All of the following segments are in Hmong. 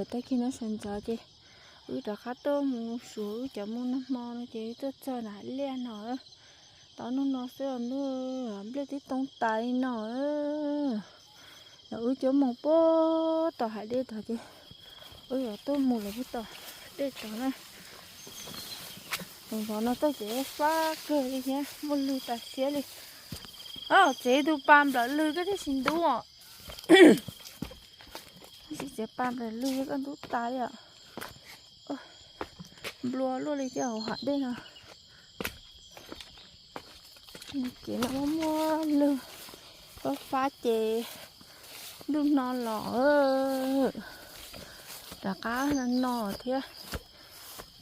Tag kis no sawv ntxov ces wb rov qab tuaj mus suav wb cov mus nag hmo no ces wb tuaj txog nram liaj no. Tau hnub no xwb os, nplej twb too tas li no. Los wb cov mus puag tom hav dej tod ces wb yuav tuaj mus lawm puag tom dej tod na. Ntxov no tuaj ces fab kawg li thiab, muaj lwg tas siab li. Tsev tus pas nplawm lwg koj thiaj tsis ntub os. Tsev pas nplawm lwg koj ntub tas li os. Nplua luaj li thiab hauv hav dej no. Ces no muaj muaj lwg, fab fab ces ntuj no los rov qab no thiab,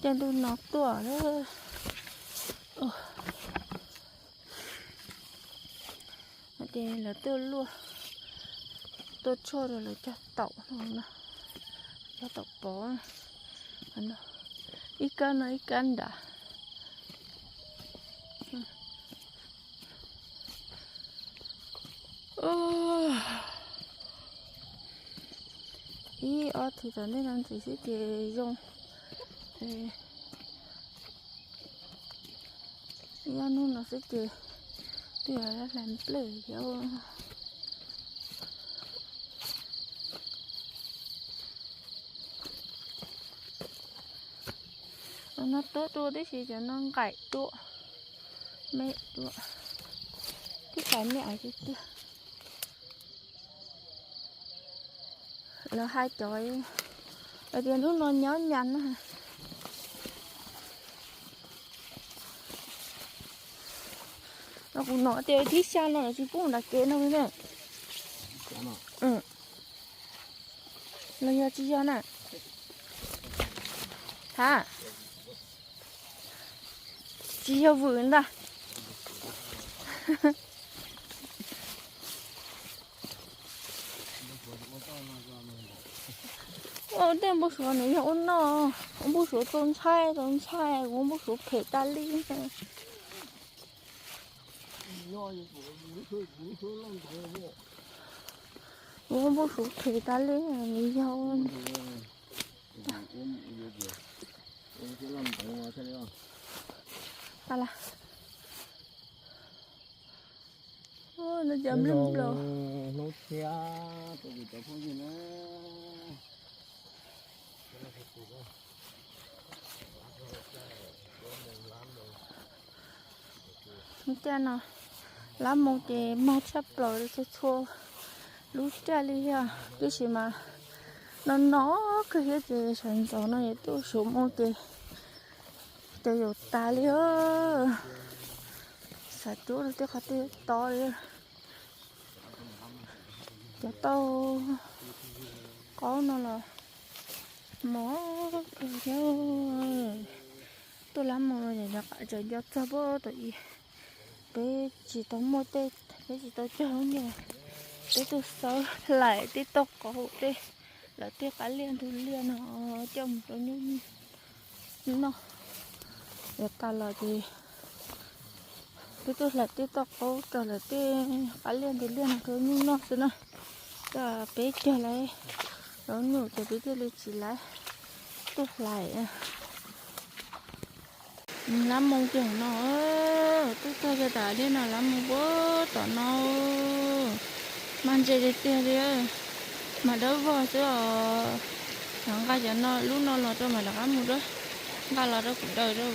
caij ntuj no tuaj. Ces lawv tuaj luaj, tuaj tshuaj rau lawv cog taum no, cog taum pov, ib kab no ib kab nrad. Ib ob thwv tom ntej no ntxiv xwb ces zoo. Ib ob hnub no xwb ces twb yuav hlais nplej thiab. Cov no tuab dua tib si, cov no nqaim dua, me dua, twb pais me tiag tiag. Lawv hais cov hais tias hnub no nyob nyas na. Kuv hnov tias thib xya no lawv tsis pub nram kev no ne. Los yog tsis yog na? Ha, tsis yog vwm ntag. Ua tej npau suav nws yog ua noj, ua npau suav txaus ntshai, txaus ntshai, ua npau suav phem tas li. Ua npau suav phem tas li nws yog. Lawv cov nplej nplaum. Lub caij no lab moo ces mag tshaj plaws li, txhua txhua lub caij li thiab, tiam sis mas no no kawg thiab ces sawv ntxov no yuav tuaj suav moo ces cov yaus tas li. Xav cuab rau tej qhov twg to li. Cov tauj qaub no los mos kawg thiab. Tuaj lab moo no tseem nco txog puag tom ib, peb tsis tau muaj tej, peb tsis tau cog lub nyuj, peb tuaj xawb hlais tej tauj qaub tej, lawv tej qab liaj ntug liaj no coj mus rau nyuj noj. Yav tas los ces peb tuaj hlais tej tauj qaub rau lawv tej qab liaj ntug liaj no rau nyuj noj xwb na. Coj peb cog lawv lub nyuj ces peb thiaj li tsis lawv tuaj hlais. Lab moo ces no, twb txog cov tas li no lab moo puag tom no. Mag ntses tiag tiag li, mas dawb vog xwb os. Nqa cov no lub no los rau mam rov qab mus rau, nqa los rau kuv daws rau.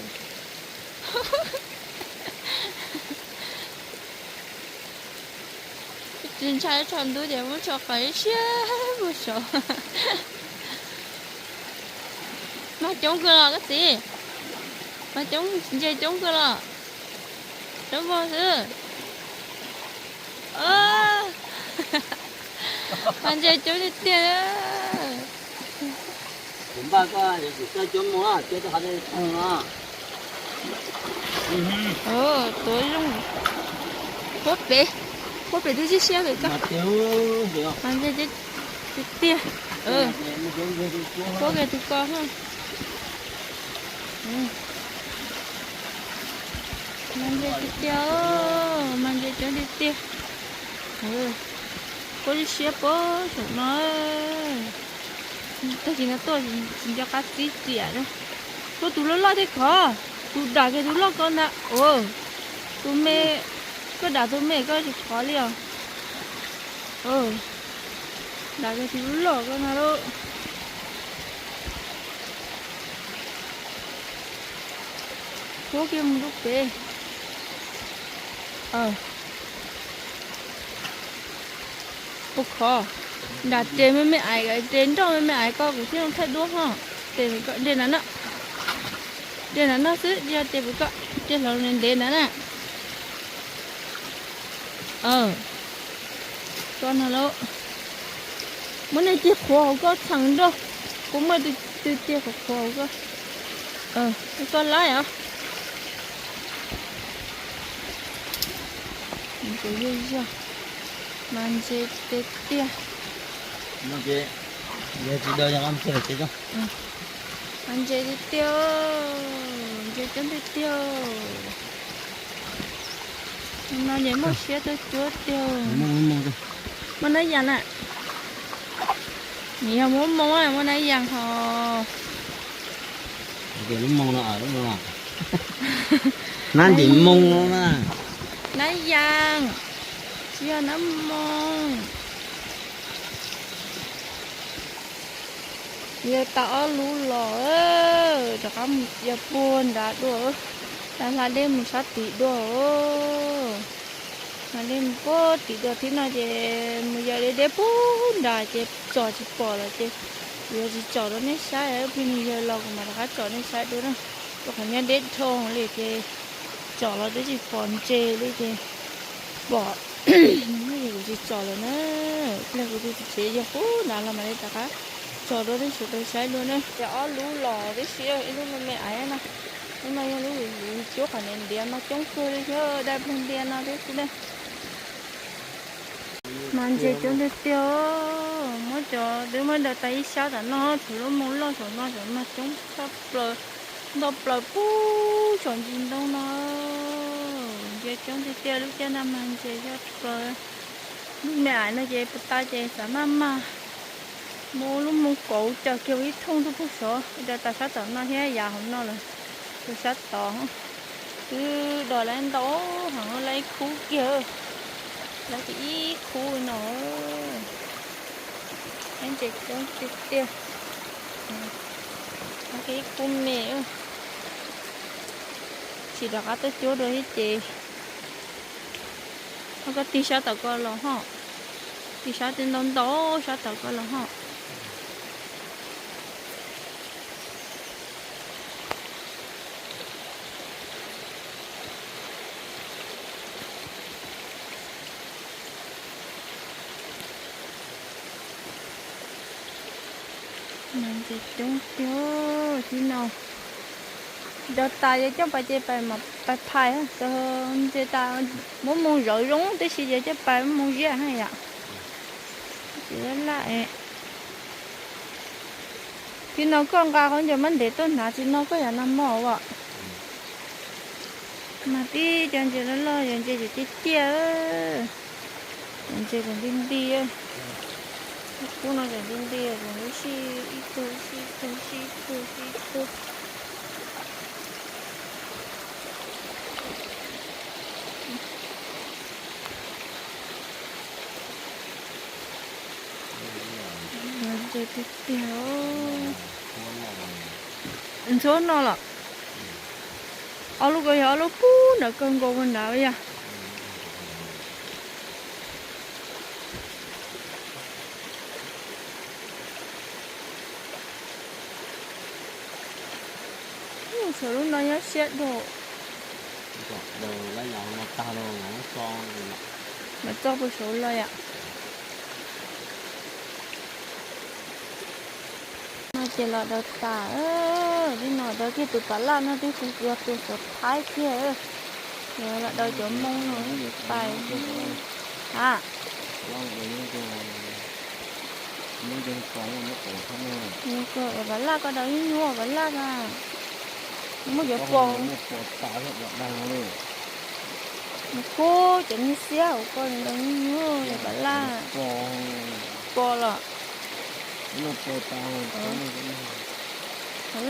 Tsis ntshai tsho ntub ces muab tsho qaws siab puag saud. Mag coob kawg los koj txiv, mag coob, ntses coob kawg los, dawb vog xwb. Mag ntses coob tiag tiag. Kuv npaj koj yuav tsum coj coob mus, coj tej qhov tej no. Tuav zoo. Puab pem, puab pem twb siab siab pem koj. Mas ntses tiag tiag. Puab pem tus ko. Mas ntses tiag tiag, mas ntses coob tiag tiag. Puab siab puag saum no. Tag kis no tuaj tsis nco qab txib riam na. Koj tus loj loj thiab khov, tus dam kiag tus loj ko ntag. Tus me, koj dam tus me koj tsis khov li os. Dam kiag tus loj loj ko ntag lauj. Khuab kiag mus rau pem. Ua khov, nram tes me me ais, tes nroj me me ais ko kuv thiaj thaij duab ho. Tes nram no, tes nram no xwb, yog tes pem ko, tes hloov ntev ntawd na. Koj no lauj, muab nej cig qhuav hauv koj txheem nroj, kuv muaj tus cig qhuav qhuav hauv koj, koj laib os. Kuv yog yog mas ntse tiag tiag. Ntse tiag tiag, ntse coob tiag tiag. No ces muaj siab tuaj cuab tiag. Muaj nab yas na. Nws yog muab moo, muaj nab yas ho. Nab ntim moo no na. Nab yas, tsis yog nab moo. Yog tas ob lub los, rov qab mus yog puag nrad dua, tas hla dej mus sab tid dua. Hla dej mus puag tid dua thib no ces mus yog deb deb puag nrad ces tsom tsis pom lawm ces kuv yuav tsis tsom rau nej saib, pheej nws yog los kuv mam rov qab tsom nej saib dua na. Rau qhov nyob deb dhau li ces tsom los twb tsis pom ntses li ces pom. Kuv tsis tsom lawm na, pliag kuv tus txiv tsev yog puag nrad los mam li rov qab tsom dua nej sawv daws saib dua na. Ces ob lub los tib si, ib lub me me aiv no, lub no yog lub luv cuab qhov niam ntiav no coob kawg li thiab, dai plag ntiav no thiab xwb na. Mas ntses coob tiag tiag, muab cov twb muab daws tas ib sab tom no, tshuav lub moo loj saum no, saum no coob tshaj plaws, ntau plaws puag saum ntsis ntoo no. Ntses coob tiag tiag, lub caij no mas ntses tshaj plaws. Lub me aiv no ces puas ta ces xav maj mag muab lub moo kauv coj kiag ua ib thooj tuaj puag saud, daws tas sab tom no thiab yav hauv no lawm, rau sab tod. Twb daws lawm ntau heev, lawm ib khub kiag, lawm kiag ib khub no. Ntses coob tiag tiag, lawm kiag ib khub me. Tsis rov qab tuaj cuab dua thiab ces, koj tig sab tom ko los ho, tig sab ntau ntau sab tom ko los ho. Ntses coob tiag, tib no daws tas ces coj pais ces pais phais, ntses tas muab moo zawv zoo tib si ces coj pais muab moo ziab ha yom. Tsis laj laj. Tib no koj nqa qhov ncauj mab ntev tuaj hnav tsis no koj yam no mog as. Mas tib cov ntses loj loj, yog ntses tiag tiag, ntses kom nti nti. Kub no kom nti nti, kom sib ib tug sib ib tug sib ib tug sib ib tug. Ntses tiag tiag. Ntxhuab no los, ob lub ko yog ob lub pub nram kawg nkaus ua nrad yog. Ub, tshuav lub no nyob siab dua. Mas txo pus saud los yom. No ces los daws tas, tib no daws kiag tus pas laj no twb kuv yog tus xov thaib kiag. Los daws cov moo no ces pais. A, pas laj koj daws ib nyuag pas laj a. Muab cov pos, mus kub cov niag xiab hauv ko daws ib nyuag pas laj. Pos los. Pam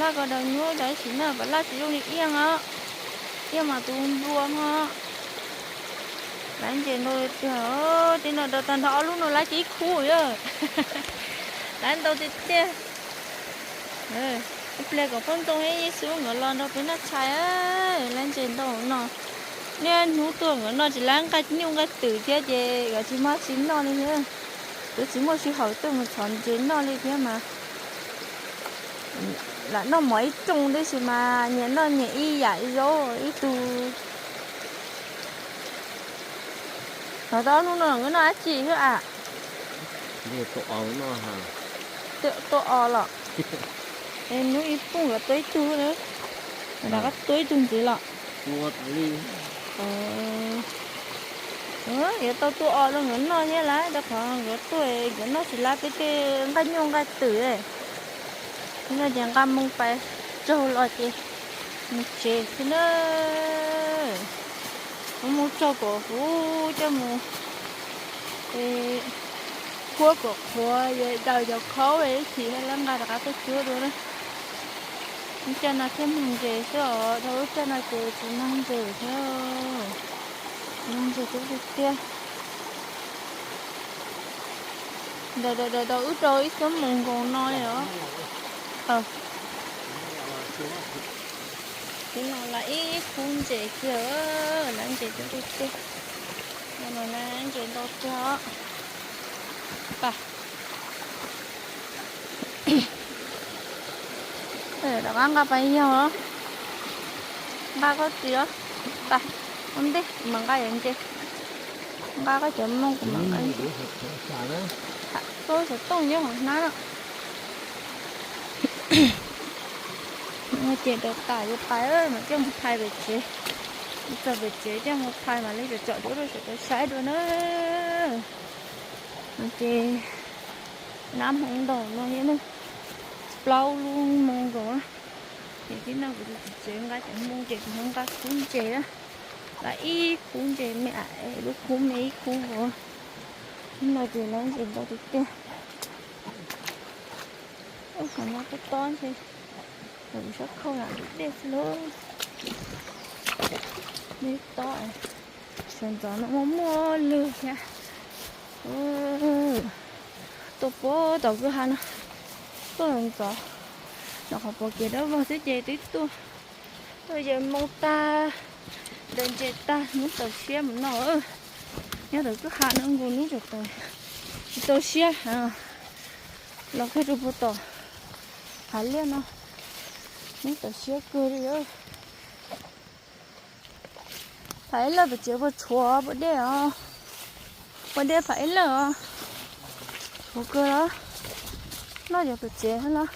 laj ko daws nyuaj cov ib sim no pam laj tsis zoo li iaj os. Iaj mas tus nplua os. Lab ntses ntau tiag, tej no daws tag nrho ob lub no lab ib khub yog. Lab ntau tiag tiag. Ib pliag kom poj ntxoog Yexus nkawd los nrog peb noj tshais, lab ntses ntau no. Niaj hnub tuaj nkawd noj tsis lab nqaij nyuj nqaij twm thiab ces nkawd tsis muaj tsis noj li thiab. Twb tsis muaj sij hawm tuaj mus txhom ntses noj li thiab mas. Lam noj mov ib rooj tib si mas nyias noj nyias ib yam zaub ib tug. Los tau ob hnub no nkawd noj dab tsi thiab a? Tuaj os los. Hnub ib phooj nkawd tuaj ib tug na. Rov qab tuaj ib tug ntxiv los. Yuav tau tuaj os rau nkawd noj thiab lawm rau qhov nkawd tuaj nkawd noj tsis lab peb tej nqaij nyuj nqaij twm. No ces nqa moo pais tsaug los ces mus tsev xwb na. Mus mus tsaug kom huv coj mus qhuab kom qhuav daws cov khaub ib chim lawv nqa rov qab tuaj cuab dua na. Lub caij no thiaj moog ntses xwb os, dhau lub caij no ces tsis moog ntses thiab. Moog ntses tub tiag tiag. Daws daws daws wb rau ib xuab moos nkaus no li os. Tus no lawv ib khub ntses kiag, lawv ntses tub tiag tiag. No na ntses ntau tiag os. Rov qab nqa pais yog, nqa koj txiv os. Ua ntej kuv mam nqa yam ntses, nqa koj cov moo kuv mam nqa. Koj xov tooj nyob hauv hnab no. Ces rau tas yuav pais mam coj mus phais pem tsev. Txog pem tsev coj mus phais mam li tsom tsom cuab rau saum tau saib dua na. Ces nab hmoov ntaus no thiab na, plaub lub hmoov nkaus na. Ces tib no kuv tus txiv tsev nqa cov hmoov ces kuv ho nqa khub ntses na. Nqa ib khub ntses me, lub khub me ib khub nkaus. Tib no ces lawv ntses ntau tiag tiag. Qhov no tob tob ntshe, kuv sab khauj lam dej xwb lauj. Dej tob, sawv ntxov no muaj muaj lwg thiab. Tuaj puag tom kwj ha no, tuaj ntxov, ntxov qhov pom kev dawb vog xwb ces twb tuaj. Tuaj yawg moo tag, daws ntses tag, hnub tawm siab mus no. Nyob tom kwj ha no nkaus hnub tsis tawm siab, los kiag rau puag tom hav liaj no, hnub tawm siab kawg li. Pham ib lawj pem tsev puas tshuav puas dej os? Puas dej pham ib lawj os? Tshuav kawg los, noj cov pem tsev los.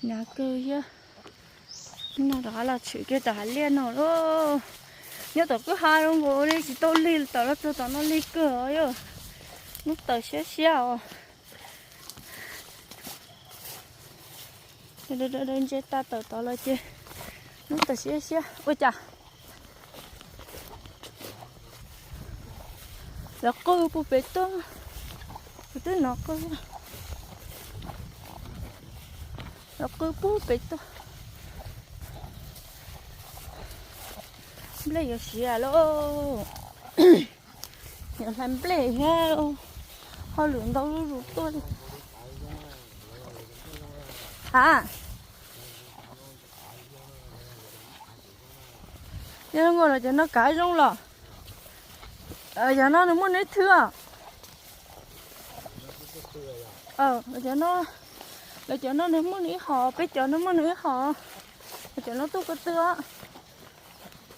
Hnyav kawg thiab. No rov qab los tshwm kiag tom hav liaj no lauj. Nyob tom kwj ha zoo nkaus li tsis tau lig tawm los txog tom no lig kawg os yog. Hnub tawm siab siab os. Daws ntses tag tawm tod los ces hnub tawm siab siab ua cas lawv qw puag pem tuaj. Kuv twb hnov qw, lawv qw puag pem tuaj. Nplej yuav siav lauj. Yuav hlais nplej thiab, hauj lwm ntau zuj zus tuaj li. Ha, yog zoo nkaus lawv cov no kav zoo los. Cov no nws muaj nws ib thwv os. Lawv cov no, lawv cov no nws muaj nws ib hom, peb cov no muaj nws ib hom. Lawv cov no tuaj ko tw os.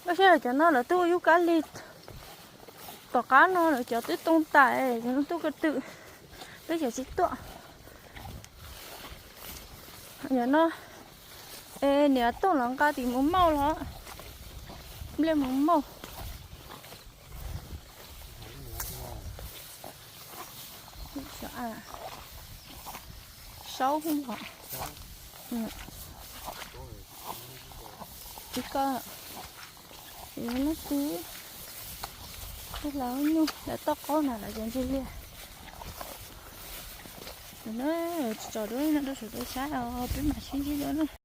Lub sij hawm cov no lawv tuaj ua yub kab lig. Tom qab no lawv cov twb too tas, cov no tuaj ko tw, peb cov tsis tuaj. Cov no, niam tuaj los nqa tim mus mauj los, nplej mus mauj. Saub hwj os. Tsis koj. Leej twg, tej laus nyuj lawv toj qaub na lawv cov ntses liaj. Tsis tso dua no rau saum rau sab os, peb mam sib ntsib dua na.